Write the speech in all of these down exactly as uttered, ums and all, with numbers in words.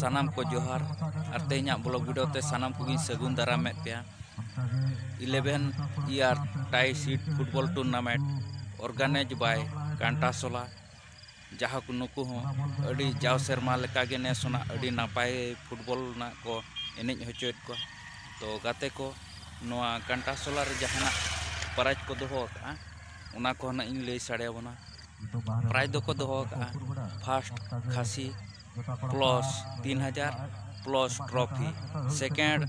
ᱥᱟᱱᱟᱢ ᱠᱚ ᱡᱚᱦᱟᱨ ᱟᱨ ᱛᱮᱦᱮᱧᱟᱜ ᱵᱞᱚᱜ ᱵᱷᱤᱰᱤᱭᱳ ᱛᱮ ᱥᱟᱱᱟᱢ ᱠᱚᱜᱮᱧ ᱥᱟᱹᱜᱩᱱ ᱫᱟᱨᱟᱢᱮᱫ ᱯᱮᱭᱟ᱾ eleven year tie seed football tournament organized by Kantasola, ᱡᱟᱦᱟᱸ ᱠᱚ ᱱᱩᱠᱩ ᱦᱚᱸ ᱟᱹᱰᱤ ᱡᱟᱣ ᱥᱮᱨᱢᱟ ᱞᱮᱠᱟᱜᱮ ᱱᱮᱥ ᱦᱚᱸ ᱱᱟᱜ ᱟᱹᱰᱤ ᱱᱟᱯᱟᱭ ᱯᱷᱩᱴᱵᱚᱞ ᱱᱟᱜ ᱠᱚ ᱮᱱᱮᱡ ᱦᱚᱪᱚᱭᱮᱫ ᱠᱚᱣᱟ᱾ ᱛᱚ ᱜᱟᱛᱮ ᱠᱚ, ᱱᱚᱣᱟ ᱠᱟᱱᱴᱟᱥᱚᱞᱟ ᱨᱮ ᱡᱟᱦᱟᱱᱟᱜ ᱯᱨᱟᱭᱤᱡᱽ ᱠᱚ ᱫᱚᱦᱚ ᱟᱠᱟᱫᱼᱟ, ᱚᱱᱟ ᱠᱚᱦᱚᱸ ᱱᱟᱜ ᱤᱧ ᱞᱟᱹᱭ ᱥᱟᱰᱮ ᱟᱵᱚᱱᱟ᱾ ᱯᱨᱟᱭᱤᱡᱽ ᱫᱚᱠᱚ ᱫᱚᱦᱚ ᱟᱠᱟᱫᱼᱟ first ᱠᱷᱟᱥᱤ plus ᱛᱤᱱ ᱦᱟᱡᱟᱨ plus trophy, second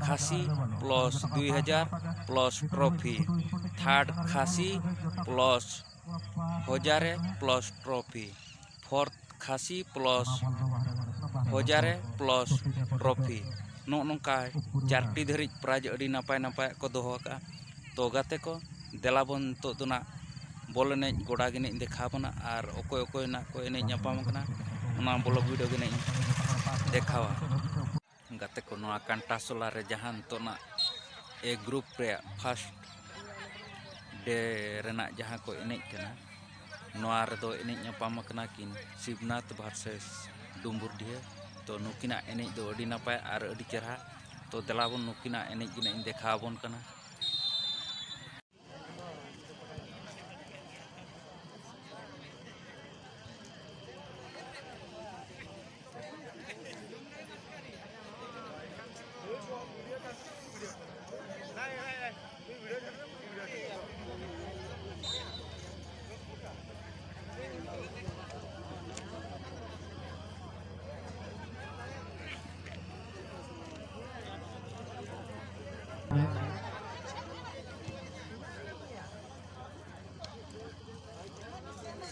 ᱠᱷᱟᱥᱤ plus ᱫᱩᱭ ᱦᱟᱡᱟᱨ plus trophy, third ᱠᱷᱟᱥᱤ plus ᱦᱚᱡᱟᱨᱮ plus trophy, fourth ᱠᱷᱟᱥᱤ plus ᱦᱚᱡᱟᱨᱮ plus trophy᱾ ᱱᱚᱜᱼᱚ ᱱᱚᱝᱠᱟ ᱪᱟᱨᱴᱤ ᱫᱷᱟᱹᱨᱤᱡ ᱯᱨᱟᱭᱤᱡᱽ ᱟᱹᱰᱤ ᱱᱟᱯᱟᱭ ᱱᱟᱯᱟᱭᱟᱜ ᱠᱚ ᱫᱚᱦᱚ ᱟᱠᱟᱫᱼᱟ᱾ ᱛᱚ ᱜᱟᱛᱮ ᱠᱚ, ᱫᱮᱞᱟ ᱵᱚᱱ ᱱᱤᱛᱚᱜ ᱫᱚ ᱱᱟᱜ ᱵᱚᱞ ᱮᱱᱮᱡ ᱜᱚᱰᱟ ᱜᱮ ᱱᱟᱜ ᱤᱧ ᱫᱮᱠᱷᱟᱣ ᱵᱚᱱᱟ ᱟᱨ ᱚᱠᱚᱭ ᱚᱠᱚᱭ ᱱᱟᱜ ᱠᱚ ᱮᱱᱮᱡ ᱧᱟᱯᱟᱢ ᱠᱟᱱᱟ, ᱚᱱᱟ ᱵᱞᱚᱜ ᱵᱷᱤᱰᱤᱭᱳ ᱜᱮ ᱱᱟᱜ ᱤᱧ ᱫᱮᱠᱷᱟᱣᱟ᱾ ᱜᱟᱛᱮ ᱠᱚ, ᱱᱚᱣᱟ ᱠᱟᱱᱴᱟᱥᱚᱞᱟ ᱨᱮ ᱡᱟᱦᱟᱸ ᱱᱤᱛᱚᱜ ᱱᱟᱜ A group ᱨᱮᱭᱟᱜ first day ᱨᱮᱱᱟᱜ ᱡᱟᱦᱟᱸ ᱠᱚ ᱮᱱᱮᱡ ᱠᱟᱱᱟ, ᱱᱚᱣᱟ ᱨᱮᱫᱚ ᱮᱱᱮᱡ ᱧᱟᱯᱟᱢ ᱟᱠᱟᱱᱟ ᱠᱤᱱ ᱥᱤᱵᱽᱱᱟᱛᱷ versus ᱰᱩᱢᱵᱩᱨᱰᱤᱦᱟᱹ᱾ ᱛᱚ ᱱᱩᱠᱤᱱᱟᱜ ᱮᱱᱮᱡ ᱫᱚ ᱟᱹᱰᱤ ᱱᱟᱯᱟᱭ ᱟᱨ ᱟᱹᱰᱤ ᱪᱮᱨᱦᱟ᱾ ᱛᱚ ᱫᱮᱞᱟ ᱵᱚᱱ ᱱᱩᱠᱤᱱᱟᱜ ᱮᱱᱮᱡ ᱜᱮ ᱱᱟᱜ ᱤᱧ ᱫᱮᱠᱷᱟᱣ ᱟᱵᱚᱱ ᱠᱟᱱᱟ᱾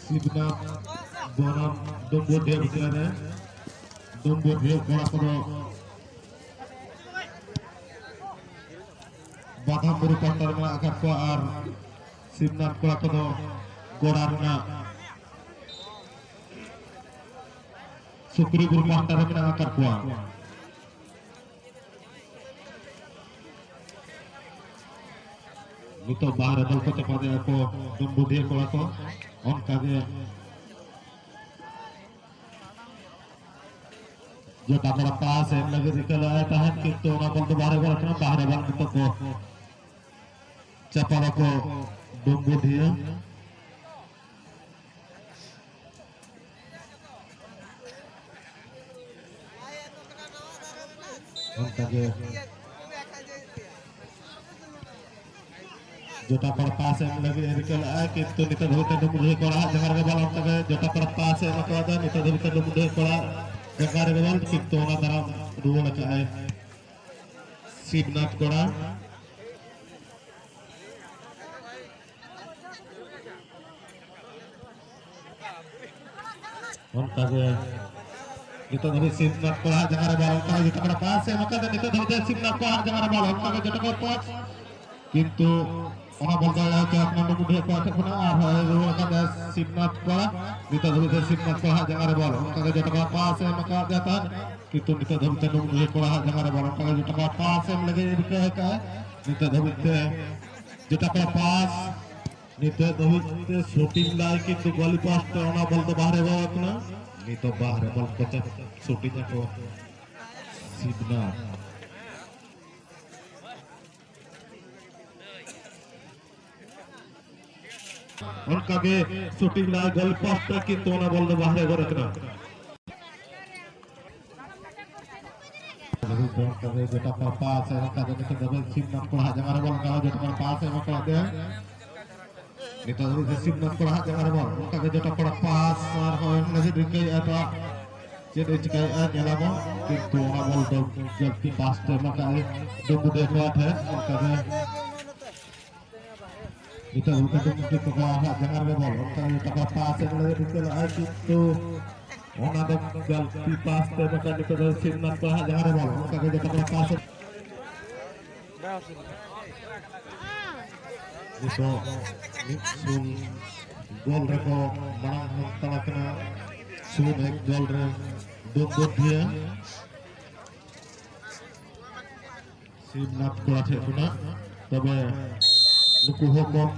ᱥᱤᱵᱽᱱᱟᱛᱷ ᱵᱚᱱᱟᱢ ᱰᱩᱢᱵᱩᱨᱰᱤᱦᱟᱹ ᱵᱷᱤᱛᱨᱤ ᱨᱮ, ᱰᱩᱢᱵᱩᱨᱰᱤᱦᱟᱹ ᱠᱚᱲᱟ ᱠᱚᱫᱚ ᱵᱟᱫᱷᱟᱢ ᱵᱩᱨᱩ ᱯᱟᱦᱴᱟ ᱨᱮ ᱢᱮᱱᱟᱜ ᱟᱠᱟᱫ ᱠᱚᱣᱟ ᱟᱨ ᱥᱤᱵᱽᱱᱟᱛᱷ ᱠᱚᱲᱟ ᱠᱚᱫᱚ ᱜᱚᱲᱟ ᱨᱮᱱᱟᱜ ᱥᱩᱠᱨᱤ ᱵᱩᱨᱩ ᱯᱟᱦᱴᱟ ᱨᱮ ᱢᱮᱱᱟᱜ ᱟᱠᱟᱫ ᱠᱚᱣᱟ᱾ ᱱᱤᱛᱚᱜ ᱵᱟᱦᱨᱮ ᱫᱚᱞ ᱠᱚ ᱪᱟᱯᱟᱫᱮᱜᱼᱟ ᱠᱚ ᱰᱩᱢᱵᱩᱰᱤᱦᱟᱹ ᱠᱚᱲᱟ ᱠᱚ᱾ ᱚᱱᱠᱟᱜᱮ ᱡᱚᱴᱟ ᱠᱚᱲᱟ ᱯᱟᱥ ᱮᱢ ᱞᱟᱹᱜᱤᱫ ᱨᱤᱠᱟᱹ ᱞᱮᱫᱟᱭ ᱛᱟᱦᱮᱸᱫ, ᱠᱤᱱᱛᱩ ᱚᱱᱟ ᱵᱚᱞ ᱫᱚ ᱵᱟᱦᱨᱮ ᱵᱚᱞ ᱠᱟᱱᱟ, ᱵᱟᱦᱨᱮ ᱵᱚᱞ ᱱᱤᱛᱚᱜ ᱠᱚ ᱪᱟᱯᱟᱫᱟᱠᱚ ᱰᱩᱢᱵᱩᱰᱤᱦᱟᱹ᱾ ᱚᱱᱠᱟᱜᱮ ᱡᱚᱴᱟ ᱠᱚᱲᱟ ᱯᱟᱥ ᱮᱢ ᱞᱟᱹᱜᱤᱫ ᱮ ᱨᱤᱠᱟᱹ ᱞᱮᱫᱼᱟ, ᱠᱤᱱᱛᱩ ᱱᱤᱛᱚᱜ ᱫᱷᱟᱹᱵᱤᱡ ᱛᱮ ᱰᱩᱢᱵᱩᱰᱤᱦᱟᱹ ᱠᱚᱲᱟ ᱦᱟᱜ ᱡᱟᱸᱜᱟ ᱨᱮᱜᱮ ᱵᱚᱞ᱾ ᱚᱱᱠᱟᱜᱮ ᱡᱚᱴᱟ ᱠᱚᱲᱟ ᱯᱟᱥ ᱮ ᱮᱢ ᱟᱠᱟᱫᱟ, ᱱᱤᱛᱚᱜ ᱫᱷᱟᱹᱵᱤᱡ ᱛᱮ ᱰᱩᱢᱵᱩᱰᱤᱦᱟᱹ ᱠᱚᱲᱟ ᱡᱟᱸᱜᱟ ᱨᱮᱜᱮ ᱵᱚᱞ, ᱠᱤᱱᱛᱩ ᱚᱱᱟ ᱫᱟᱨᱟᱢ ᱨᱩᱣᱟᱹᱲ ᱟᱠᱟᱫᱼᱟᱭ ᱥᱤᱵᱱᱟᱛᱷ ᱠᱚᱲᱟ᱾ ᱚᱱᱠᱟᱜᱮ ᱱᱤᱛᱚᱜ ᱫᱷᱟᱹᱵᱤᱡ ᱥᱤᱵᱱᱟᱛᱷ ᱠᱚᱲᱟ ᱦᱟᱜ ᱡᱟᱸᱜᱟ ᱨᱮ ᱵᱚᱞ, ᱚᱱᱠᱟᱜᱮ ᱡᱚᱴᱟ ᱠᱚᱲᱟ ᱯᱟᱥ ᱮ ᱮᱢ ᱟᱠᱟᱫᱟ, ᱱᱤᱛᱚᱜ ᱫᱷᱟᱹᱵᱤᱡ ᱛᱮ ᱥᱤᱵᱱᱟᱛᱷ ᱠᱚᱲᱟ ᱦᱟᱜ ᱡᱟᱸᱜᱟ ᱨᱮ ᱵᱚᱞ, ᱚᱱᱠᱟᱜᱮ ᱡᱚᱴᱟ ᱠᱚᱲᱟ ᱯᱟᱥ, ᱠᱤᱱᱛᱩ ᱚᱱᱟ ᱵᱚᱞ ᱫᱚ ᱮᱲᱟᱣ ᱦᱚᱪᱚ ᱟᱠᱟᱱᱟ ᱰᱩᱢᱵᱩᱰᱤᱦᱟᱹ ᱠᱚᱲᱟ ᱴᱷᱮᱱ ᱠᱷᱚᱱᱟᱜ, ᱟᱨ ᱦᱚᱸ ᱨᱩᱣᱟᱹᱲ ᱟᱠᱟᱫᱟ ᱥᱤᱵᱱᱟᱛᱷ ᱠᱚᱲᱟ᱾ ᱱᱤᱛᱚᱜ ᱫᱷᱟᱹᱵᱤᱡ ᱛᱮ ᱥᱤᱵᱱᱟᱛᱷ ᱠᱚᱲᱟ ᱦᱟᱜ ᱡᱟᱸᱜᱟ ᱨᱮ ᱵᱚᱞ, ᱚᱱᱠᱟᱜᱮ ᱡᱚᱴᱟ ᱠᱚᱲᱟ ᱯᱟᱥ ᱮ ᱮᱢ ᱟᱠᱟᱫ ᱫᱮᱭᱟ ᱛᱟᱦᱮᱸᱫ, ᱠᱤᱱᱛᱩ ᱱᱤᱛᱚᱜ ᱫᱷᱟᱹᱵᱤᱡ ᱛᱮ ᱰᱩᱢᱵᱩᱰᱤᱦᱟᱹ ᱠᱚᱲᱟ ᱦᱟᱜ ᱡᱟᱸᱜᱟ ᱨᱮ ᱵᱚᱞ, ᱚᱱᱠᱟᱜᱮ ᱡᱚᱴᱟ ᱠᱚᱲᱟ ᱯᱟᱥ ᱮᱢ ᱞᱟᱹᱜᱤᱫ ᱨᱤᱠᱟᱹ ᱟᱠᱟᱫᱼᱟᱭ᱾ ᱱᱤᱛᱚᱜ ᱫᱷᱟᱹᱵᱤᱡ ᱛᱮ ᱡᱚᱴᱟ ᱠᱚᱲᱟ ᱯᱟᱥ, ᱱᱤᱛᱚᱜ ᱫᱷᱟᱹᱵᱤᱡ ᱛᱮ ᱥᱩᱴᱤᱝ ᱞᱟᱭ, ᱠᱤᱱᱛᱩ ᱜᱚᱞᱤ ᱯᱟᱥ ᱛᱮ ᱚᱱᱟ ᱵᱚᱞ ᱫᱚ ᱵᱟᱦᱨᱮ ᱵᱚᱞ ᱠᱟᱱᱟ᱾ ᱱᱤᱛᱚᱜ ᱵᱟᱦᱨᱮ ᱵᱚᱞ ᱠᱚ ᱪᱮ ᱥᱩᱴᱤᱝ ᱟᱠᱚ ᱥᱤᱵᱱᱟᱛᱷ᱾ ᱚᱱᱠᱟᱜᱮ ᱥᱩᱴᱤᱝ ᱞᱟᱭ ᱜᱚᱞ ᱯᱟᱥ ᱛᱮ, ᱠᱤᱱᱛᱩ ᱚᱱᱟ ᱵᱚᱞ ᱫᱚ ᱵᱟᱦᱨᱮ ᱜᱚᱫ ᱟᱠᱟᱱᱟ᱾ ᱚᱱᱠᱟᱜᱮ ᱡᱚᱴᱟ ᱠᱚᱲᱟ ᱯᱟᱥ ᱮ ᱮᱢ ᱟᱠᱟᱫᱟ, ᱱᱤᱛᱚᱜ ᱫᱷᱟᱹᱵᱤᱡ ᱥᱤᱵᱱᱟᱛᱷ ᱠᱚᱲᱟ ᱦᱟᱜ ᱡᱟᱸᱜᱟ ᱨᱮ ᱵᱚᱞ ᱠᱟᱱᱟ, ᱡᱚᱴᱟ ᱠᱚᱲᱟ ᱯᱟᱥ ᱮ ᱮᱢ ᱟᱠᱟᱫ ᱫᱮᱭᱟ᱾ ᱱᱤᱛᱚᱜ ᱫᱷᱟᱹᱵᱤᱡ ᱛᱮ ᱥᱤᱵᱱᱟᱛᱷ ᱠᱚᱲᱟ ᱦᱟᱜ ᱡᱟᱸᱜᱟ ᱨᱮ ᱵᱚᱞ, ᱚᱱᱠᱟᱜᱮ ᱡᱚᱴᱟ ᱠᱚᱲᱟ ᱯᱟᱥ ᱟᱨᱦᱚᱸ ᱮᱢ ᱞᱟᱹᱜᱤᱫ ᱨᱤᱠᱟᱹᱭᱮᱫᱼᱟ ᱛᱚ, ᱪᱮᱫ ᱮ ᱪᱤᱠᱟᱹᱭᱮᱫᱼᱟ ᱧᱮᱞᱟᱵᱚᱱ, ᱠᱤᱱᱛᱩ ᱚᱱᱟ ᱵᱚᱞ ᱫᱚ ᱜᱟᱹᱞᱛᱤ ᱯᱟᱥ ᱛᱮ ᱮᱢ ᱟᱠᱟᱫ ᱰᱩᱢᱵᱩᱰᱤᱦᱟᱹ ᱠᱚᱲᱟ ᱴᱷᱮᱱ᱾ ᱚᱱᱠᱟᱜᱮ ᱱᱤᱛᱚᱜ ᱫᱷᱟᱹᱵᱤᱡ ᱛᱮ ᱰᱩᱢᱵᱩᱰᱤᱦᱟᱹ ᱠᱚᱲᱟ ᱦᱟᱜ ᱡᱟᱸᱜᱟ ᱨᱮ ᱵᱚᱞ, ᱚᱱᱠᱟᱜᱮ ᱡᱚᱴᱟ ᱠᱚᱲᱟ ᱯᱟᱥ ᱮᱢ ᱞᱟᱹᱜᱤᱫ ᱨᱤᱠᱟᱹ ᱞᱮᱫᱼᱟ, ᱠᱤᱱᱛᱩ ᱚᱱᱟ ᱫᱚ ᱜᱟᱹᱞᱛᱤ ᱯᱟᱥ ᱛᱮ ᱮᱢ ᱟᱠᱟᱫ, ᱱᱤᱛᱚᱜ ᱫᱚ ᱥᱤᱵᱱᱟᱛᱷ ᱠᱚᱲᱟ ᱦᱟᱜ ᱡᱟᱸᱜᱟ ᱨᱮ ᱵᱚᱞ, ᱚᱱᱠᱟᱜᱮ ᱡᱚᱴᱟ ᱠᱚᱲᱟ ᱯᱟᱥ ᱱᱤᱛᱚᱜ ᱢᱤᱫ ᱥᱩᱱ ᱜᱳᱞ ᱨᱮᱠᱚ ᱢᱟᱲᱟᱝ ᱦᱟᱛᱟᱲ ᱟᱠᱟᱱᱟ᱾ ᱥᱩᱱ ᱮᱠ ᱜᱳᱞ ᱨᱮ ᱰᱩᱢᱵᱩᱰᱤᱦᱟᱹ ᱥᱤᱵᱱᱟᱛᱷ ᱠᱚᱲᱟ ᱴᱷᱮᱱ ᱠᱷᱚᱱᱟᱜ᱾ ᱛᱚᱵᱮ ᱱᱩᱠᱩ ᱦᱚᱸ ᱠᱚᱢ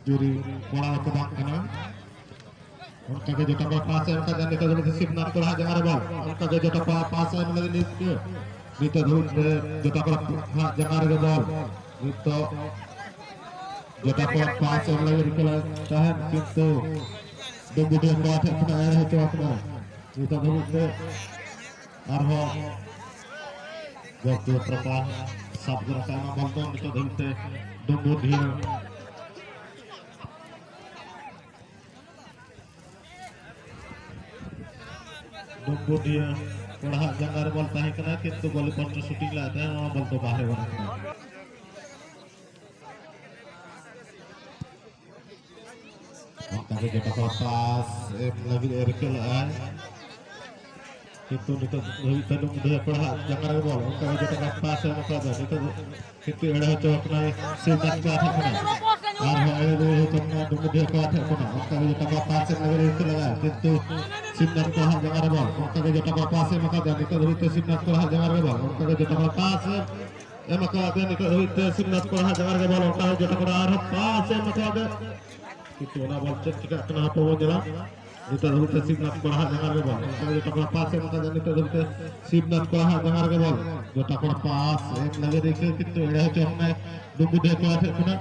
ᱡᱩᱨᱤ ᱠᱚᱲᱟ ᱠᱚ ᱵᱟᱝ ᱠᱟᱱᱟ᱾ ᱚᱱᱠᱟᱜᱮ ᱡᱚᱴᱟ ᱠᱚᱲᱟ ᱯᱟᱥ ᱮᱢ ᱠᱟᱛᱮ ᱱᱤᱛᱚᱜ ᱫᱷᱟᱹᱵᱤᱡ ᱛᱮ ᱥᱤᱵᱽᱱᱟᱛᱷ ᱠᱚᱲᱟ ᱦᱟᱜ ᱡᱟᱸᱜᱟ ᱨᱮ ᱵᱚᱞ᱾ ᱚᱱᱠᱟᱜᱮ ᱡᱚᱴᱟ ᱠᱚᱲᱟ ᱯᱟᱥ ᱮᱢ ᱞᱟᱹᱜᱤᱫ ᱱᱤᱛ ᱱᱤᱛᱚᱜ ᱫᱷᱟᱹᱵᱤᱡ ᱛᱮ ᱡᱚᱴᱟ ᱠᱚᱲᱟ ᱦᱟᱜ ᱡᱟᱸᱜᱟ ᱨᱮᱜᱮ ᱵᱚᱞ᱾ ᱱᱤᱛᱚᱜ ᱡᱚᱴᱟ ᱠᱚᱲᱟ ᱯᱟᱥ ᱮᱢ ᱞᱟᱹᱜᱤᱫ ᱨᱤᱠᱟᱹ ᱞᱮᱫ ᱛᱟᱦᱮᱸᱫ, ᱠᱤᱱᱛᱩ ᱰᱩᱢᱵᱩᱰᱤᱦᱟᱹ ᱠᱚᱲᱟ ᱴᱷᱮᱱ ᱠᱷᱚᱱᱟᱜ ᱮᱲᱮ ᱦᱚᱪᱚ ᱟᱠᱟᱱᱟ᱾ ᱱᱤᱛᱚᱜ ᱫᱷᱟᱹᱵᱤᱡ ᱛᱮ ᱟᱨᱦᱚᱸ ᱜᱚᱞᱠᱤᱯᱟᱨ ᱥᱟᱵ ᱜᱚᱫ ᱟᱠᱟᱫ ᱚᱱᱟ ᱵᱚᱞ ᱫᱚ ᱱᱤᱛᱚᱜ ᱫᱷᱟᱹᱵᱤᱡ ᱛᱮ ᱰᱩᱢᱵᱩᱰᱤᱦᱟᱹ ᱰᱩᱢᱵᱩᱰᱤᱦᱟᱹ ᱠᱚᱲᱟ ᱦᱟᱜ ᱡᱟᱸᱜᱟ ᱨᱮ ᱵᱚᱞ ᱛᱟᱦᱮᱸ ᱠᱟᱱᱟ, ᱠᱤᱱᱛᱩ ᱜᱚᱞᱤ ᱯᱚᱱᱪᱚ ᱥᱩᱴᱤᱝ ᱞᱮᱫ ᱛᱟᱦᱮᱸ, ᱱᱚᱣᱟ ᱵᱚᱞ ᱫᱚ ᱵᱟᱦᱨᱮ ᱜᱚᱫ ᱟᱠᱟᱱᱟ᱾ ᱚᱱᱠᱟᱜᱮ ᱡᱚᱴᱟ ᱠᱚᱲᱟ ᱯᱟᱥ ᱮᱢ ᱞᱟᱹᱜᱤᱫ ᱮ ᱨᱤᱠᱟᱹ ᱞᱮᱫᱼᱟᱭ, ᱠᱤᱱᱛᱩ ᱱᱤᱛᱚᱜ ᱫᱷᱟᱹᱵᱤᱡ ᱛᱮ ᱰᱩᱢᱵᱩᱰᱤᱦᱟᱹ ᱠᱚᱲᱟ ᱦᱟᱜ ᱡᱟᱸᱜᱟ ᱨᱮ ᱵᱚᱞ᱾ ᱚᱱᱠᱟᱜᱮ ᱡᱚᱴᱟ ᱠᱚᱲᱟ ᱯᱟᱥ ᱮᱢ ᱟᱠᱟᱫᱟ, ᱱᱤᱛᱚᱜ ᱫᱚ ᱠᱤᱱᱛᱩ ᱮᱲᱮ ᱦᱚᱪᱚ ᱟᱠᱟᱱᱟᱭ ᱥᱤᱵᱽᱱᱟᱛᱷ ᱠᱚᱲᱟ ᱴᱷᱮᱱ ᱠᱷᱚᱱᱟᱜ᱾ ᱟᱨᱦᱚᱸ ᱮᱲᱮ ᱨᱩᱣᱟᱹᱲ ᱦᱚᱪᱚ ᱟᱠᱟᱱᱟ ᱰᱩᱢᱵᱩᱰᱤᱦᱟᱹ ᱠᱚᱲᱟ ᱴᱷᱮᱱ ᱠᱷᱚᱱᱟᱜ᱾ ᱚᱱᱠᱟ ᱜᱮ ᱡᱚᱴᱟ ᱠᱚᱲᱟ ᱯᱟᱥ ᱮᱢ ᱞᱟᱹᱜᱤᱫ ᱨᱤᱠᱟᱹ ᱞᱮᱫᱟ, ᱠᱤᱱᱛᱩ ᱥᱤᱵᱽᱱᱟᱛᱷ ᱠᱚᱲᱟ ᱦᱟᱜ ᱡᱟᱸᱜᱟ ᱨᱮ ᱵᱚᱞ᱾ ᱚᱱᱠᱟ ᱜᱮ ᱡᱚᱴᱟ ᱠᱚᱲᱟ ᱯᱟᱥ ᱮᱢ ᱟᱠᱟᱫᱟ, ᱱᱤᱛᱚᱜ ᱫᱷᱟᱹᱵᱤᱡ ᱛᱮ ᱥᱤᱵᱽᱱᱟᱛᱷ ᱠᱚᱲᱟ ᱦᱟᱜ ᱡᱟᱸᱜᱟ ᱨᱮᱜᱮ ᱵᱚᱞ᱾ ᱚᱱᱠᱟ ᱜᱮ ᱡᱚᱴᱟ ᱠᱚᱲᱟ ᱯᱟᱥ ᱮᱢ ᱮᱢ ᱟᱠᱟᱫᱟ, ᱱᱤᱛᱚᱜ ᱫᱷᱟᱹᱵᱤᱡ ᱛᱮ ᱥᱤᱵᱽᱱᱟᱛᱷ ᱠᱚᱲᱟ ᱦᱟᱜ ᱡᱟᱸᱜᱟ ᱨᱮᱜᱮ ᱵᱚᱞ᱾ ᱚᱱᱠᱟ ᱜᱮ ᱡᱚᱴᱟ ᱠᱚᱲᱟ ᱟᱨᱦᱚᱸ ᱯᱟᱥ ᱮᱢ ᱟᱠᱟᱫᱟ, ᱠᱤᱱᱛᱩ ᱚᱱᱟ ᱵᱚᱞ ᱪᱮᱫ ᱪᱤᱠᱟᱹᱜ ᱠᱟᱱᱟ ᱦᱟᱯᱮ ᱵᱚᱱ ᱧᱮᱞᱟ᱾ ᱱᱤᱛᱚᱜ ᱫᱷᱟᱹᱵᱤᱡ ᱛᱮ ᱥᱤᱵᱽᱱᱟᱛᱷ ᱠᱚᱲᱟ ᱦᱟᱜ ᱡᱟᱸᱜᱟ ᱨᱮᱜᱮ ᱵᱚᱞ᱾ ᱚᱱᱠᱟ ᱜᱮ ᱡᱚᱴᱟ ᱠᱚᱲᱟ ᱯᱟᱥ ᱮᱢ ᱟᱠᱟᱫᱟ, ᱱᱤᱛᱚᱜ ᱫᱷᱟᱹᱵᱤᱡ ᱛᱮ ᱥᱤᱵᱽᱱᱟᱛᱷ ᱠᱚᱲᱟ ᱦᱟᱜ ᱡᱟᱸᱜᱟ ᱨᱮᱜᱮ ᱵᱚᱞ᱾ ᱡᱚᱴᱟ ᱠᱚᱲᱟ ᱯᱟᱥ ᱮᱢ ᱞᱟᱹᱜᱤᱫ ᱨᱤᱠᱟᱹ, ᱠᱤᱱᱛᱩ ᱮᱲᱮ ᱦᱚᱪᱚ ᱟᱠᱟᱱᱟᱭ ᱰᱩᱢᱵᱩᱰᱤᱦᱟᱹ ᱠᱚᱲᱟ ᱴᱷᱮᱱ ᱠᱷᱚᱱᱟᱜ᱾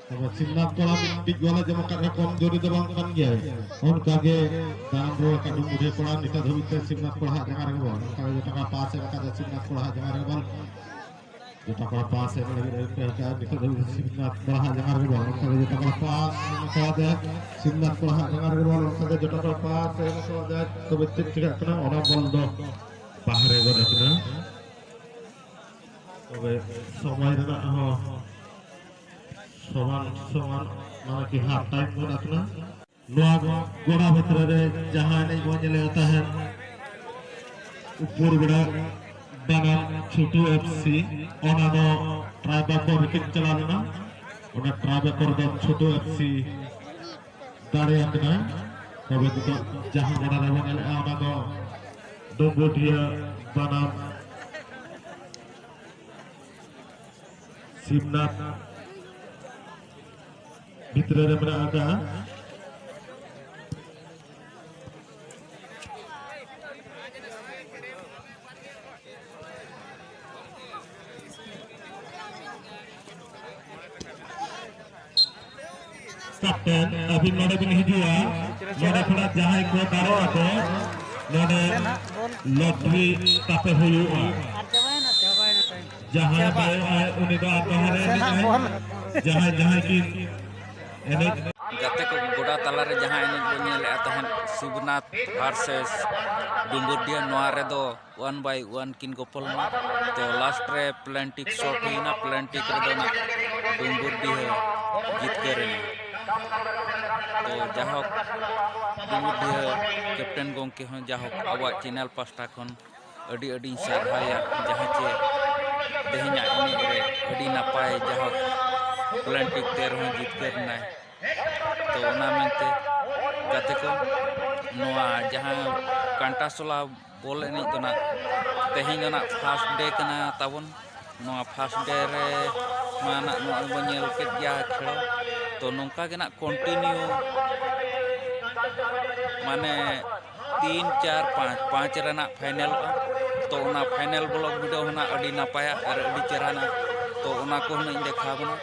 ᱛᱚᱵᱮ ᱥᱤᱵᱽᱱᱟᱛᱷ ᱠᱚᱲᱟ ᱢᱤᱫᱴᱤᱡ ᱜᱚᱞᱮ ᱡᱚᱢ ᱟᱠᱟᱫ ᱨᱮᱦᱚᱸ ᱠᱚᱢ ᱡᱳᱨᱤ ᱫᱚ ᱵᱟᱝ ᱠᱟᱱ ᱜᱮᱭᱟᱭ᱾ ᱚᱱᱠᱟᱜᱮ ᱫᱟᱨᱟᱢ ᱨᱩᱣᱟᱹᱲ ᱟᱠᱟᱫ ᱰᱩᱢᱵᱩᱰᱤᱦᱟᱹ ᱠᱚᱲᱟ ᱱᱤᱛᱚᱜ ᱫᱷᱟᱹᱵᱤᱡ ᱛᱮ ᱥᱤᱵᱽᱱᱟᱛᱷ ᱠᱚᱲᱟ ᱦᱟᱜ ᱡᱟᱸᱜᱟ ᱨᱮᱜᱮ ᱵᱚᱞ᱾ ᱚᱱᱠᱟᱜᱮ ᱡᱚᱴᱟ ᱠᱚᱲᱟ ᱯᱟᱥ ᱮᱢ ᱟᱠᱟᱫᱟ ᱥᱤᱵᱽᱱᱟᱛᱷ ᱠᱚᱲᱟ ᱦᱟᱜ ᱡᱟᱸᱜᱟ ᱨᱮᱜᱮ ᱵᱚᱞ᱾ ᱡᱚᱴᱟ ᱠᱚᱲᱟ ᱯᱟᱥ ᱮᱢ ᱞᱟᱹᱜᱤᱫ ᱮ ᱨᱤᱠᱟᱹ ᱟᱠᱟᱫᱼᱟ᱾ ᱱᱤᱛᱚᱜ ᱫᱷᱟᱹᱵᱤᱡ ᱥᱤᱵᱽᱱᱟᱛᱷ ᱠᱚᱲᱟ ᱦᱟᱜ ᱡᱟᱸᱜᱟ ᱨᱮᱜᱮ ᱵᱚᱞ᱾ ᱚᱱᱠᱟᱜᱮ ᱡᱚᱴᱟ ᱠᱚᱲᱟ ᱯᱟᱥ ᱮᱢ ᱟᱠᱟᱫᱟ ᱥᱤᱵᱽᱱᱟᱛᱷ ᱠᱚᱲᱟ ᱦᱟᱜ ᱡᱟᱸᱜᱟ ᱨᱮᱜᱮ ᱵᱚᱞ᱾ ᱚᱱᱠᱟᱜᱮ ᱡᱚᱴᱟ ᱠᱚᱲᱟ ᱯᱟᱥ ᱮᱢ ᱟᱠᱟᱫᱟ᱾ ᱛᱚᱵᱮ ᱪᱮᱫ ᱪᱤᱠᱟᱹᱜ ᱠᱟᱱᱟ, ᱚᱱᱟ ᱵᱚᱞ ᱫᱚ ᱵᱟᱦᱨᱮ ᱜᱚᱫ ᱟᱠᱟᱱᱟ᱾ ᱛᱚᱵᱮ ᱥᱚᱢᱚᱭ ᱨᱮᱱᱟᱜ ᱦᱚᱸ ᱥᱚᱢᱟᱱ ᱥᱚᱢᱟᱱ ᱢᱟᱱᱮ ᱠᱤ ᱦᱟᱯ ᱴᱟᱭᱤᱢ ᱜᱚᱫ ᱟᱠᱟᱱᱟ᱾ ᱱᱚᱣᱟ ᱜᱚᱲᱟ ᱵᱷᱤᱛᱨᱤ ᱨᱮ ᱡᱟᱦᱟᱸ ᱮᱱᱮᱡ ᱵᱚᱱ ᱧᱮᱞᱮᱫ ᱛᱟᱦᱮᱸᱫ, ᱩᱯᱩᱨ ᱵᱮᱲᱟ ᱵᱟᱱᱟᱢ ᱪᱷᱳᱴᱩ ᱮᱯᱷ ᱥᱤ, ᱚᱱᱟ ᱫᱚ ᱴᱨᱟᱭ ᱵᱟᱠᱚ ᱨᱮᱠᱤᱱ ᱪᱟᱞᱟᱣ ᱞᱮᱱᱟ᱾ ᱚᱱᱟ ᱴᱨᱟᱭ ᱵᱟᱠᱚ ᱨᱮᱫᱚ ᱪᱷᱳᱴᱩ ᱮᱯᱷ ᱥᱤ ᱫᱟᱲᱮᱭᱟᱠᱟᱱᱟ᱾ ᱛᱚᱵᱮ ᱱᱤᱛᱚᱜ ᱡᱟᱦᱟᱸ ᱜᱚᱲᱟ ᱨᱮᱵᱚᱱ ᱧᱮᱞᱮᱫᱼᱟ, ᱚᱱᱟ ᱫᱚ ᱰᱩᱢᱵᱩᱰᱤᱦᱟᱹ ᱵᱟᱱᱟᱢ ᱥᱤᱵᱽᱱᱟᱛᱷ ᱵᱷᱤᱛᱨᱤ ᱨᱮ ᱢᱮᱱᱟᱜ ᱟᱠᱟᱫᱼᱟ᱾ ᱠᱮᱯᱴᱮᱱ, ᱟᱹᱵᱤᱱ ᱱᱚᱰᱮ ᱵᱤᱱ ᱦᱤᱡᱩᱜᱼᱟ᱾ ᱱᱚᱰᱮ ᱠᱷᱚᱱᱟᱜ ᱡᱟᱦᱟᱸᱭ ᱠᱚ ᱫᱟᱲᱮᱭᱟᱜᱼᱟ ᱠᱚ, ᱱᱚᱰᱮ ᱞᱚᱴᱨᱤ ᱛᱟᱯᱮ ᱦᱩᱭᱩᱜᱼᱟ᱾ ᱡᱟᱦᱟᱸᱭ ᱫᱟᱲᱮᱭᱟᱜᱼᱟᱭ, ᱩᱱᱤ ᱫᱚ ᱟᱨ ᱫᱚᱦᱲᱟ ᱨᱮ ᱮᱱᱮᱡᱼᱟᱭ᱾ ᱡᱟᱦᱟᱸᱭ, ᱡᱟᱦᱟᱸᱭ ᱠᱤᱱ ᱮᱱᱮᱡ ᱜᱟᱛᱮ ᱠᱚ, ᱜᱚᱰᱟ ᱛᱟᱞᱟᱨᱮ ᱡᱟᱦᱟᱸ ᱮᱱᱮᱡ ᱵᱚᱱ ᱧᱮᱞᱮᱫᱼᱟ ᱛᱟᱦᱮᱸᱫ, ᱥᱤᱵᱽᱱᱟᱛᱷ ᱵᱷᱟᱨᱥᱮᱥ ᱰᱩᱢᱵᱩᱨᱰᱤᱦᱟᱹ, ᱱᱚᱣᱟ ᱨᱮᱫᱚ ᱚᱣᱟᱱ ᱵᱟᱭ ᱚᱣᱟᱱ ᱠᱤᱱ ᱜᱚᱯᱚᱞ ᱞᱮᱱᱟ᱾ ᱛᱚ, ᱞᱟᱥᱴ ᱨᱮ ᱯᱞᱮᱱᱴᱤᱠ ᱥᱚᱴ ᱦᱩᱭᱱᱟ, ᱯᱞᱮᱱᱴᱤᱠ ᱨᱮᱫᱚ ᱱᱟᱜ ᱰᱩᱢᱵᱩᱨᱰᱤᱦᱟᱹ ᱡᱤᱛᱠᱟᱹᱨ ᱮᱱᱟ᱾ ᱛᱚ, ᱡᱟᱦᱳᱠ, ᱰᱩᱢᱵᱩᱨᱰᱤᱦᱟᱹ ᱠᱮᱯᱴᱮᱱ ᱜᱚᱢᱠᱮ ᱦᱚᱸ ᱡᱟᱦᱳᱠ ᱟᱵᱚᱣᱟᱜ ᱪᱮᱱᱮᱞ ᱯᱟᱥᱴᱟ ᱠᱷᱚᱱ ᱟᱹᱰᱤ ᱟᱹᱰᱤᱧ ᱥᱟᱨᱦᱟᱣᱮᱭᱟ, ᱡᱟᱦᱟᱸ ᱪᱮ ᱛᱮᱦᱮᱧᱟᱜ ᱮᱱᱮᱡ ᱨᱮ ᱟᱹᱰᱤ ᱱᱟᱯᱟᱭ ᱡᱟᱦᱳᱠ ᱯᱞᱮᱱᱴᱤᱠ ᱛᱮ ᱨᱮᱦᱚᱸ ᱡᱤᱛᱠᱟᱹᱨ ᱮᱱᱟᱭ᱾ ᱛᱚ, ᱚᱱᱟ ᱢᱮᱱᱛᱮ ᱜᱟᱛᱮ ᱠᱚ, ᱱᱚᱣᱟ ᱡᱟᱦᱟᱸ ᱠᱟᱱᱴᱟᱥᱚᱞᱟ ᱵᱚᱞ ᱮᱱᱮᱡ ᱫᱚ ᱱᱟᱜ ᱛᱮᱦᱮᱧ ᱫᱚ ᱱᱟᱜ ᱯᱷᱟᱥᱴ ᱰᱮ ᱠᱟᱱᱟ ᱛᱟᱵᱚᱱ᱾ ᱱᱚᱣᱟ ᱯᱷᱟᱥᱴ ᱰᱮ ᱨᱮ ᱢᱟ ᱱᱟᱜ ᱱᱚᱜᱼᱚᱭ ᱵᱚᱱ ᱧᱮᱞ ᱠᱮᱫ ᱜᱮᱭᱟ ᱠᱷᱮᱞᱳ᱾ ᱛᱚ, ᱱᱚᱝᱠᱟ ᱜᱮ ᱱᱟᱜ ᱠᱚᱱᱴᱤᱱᱤᱭᱩ, ᱢᱟᱱᱮ, ᱛᱤᱱ, ᱪᱟᱨ, ᱯᱟᱸᱪ, ᱯᱟᱸᱪ ᱨᱮᱱᱟᱜ ᱯᱷᱟᱭᱱᱮᱞᱚᱜᱼᱟ᱾ ᱛᱚ, ᱚᱱᱟ ᱯᱷᱟᱭᱱᱮᱞ ᱵᱞᱚᱜ ᱵᱷᱤᱰᱤᱭᱳ ᱦᱚᱸ ᱱᱟᱜ ᱟᱹᱰᱤ ᱱᱟᱯᱟᱭᱟ ᱟᱨ ᱟᱹᱰᱤ ᱪᱮᱦᱨᱟᱱᱟ᱾ ᱛᱚ, ᱚᱱᱟ ᱠᱚ ᱦᱩᱱᱟᱹᱝ ᱤᱧ ᱫᱮᱠᱷᱟᱣ ᱵᱚᱱᱟ᱾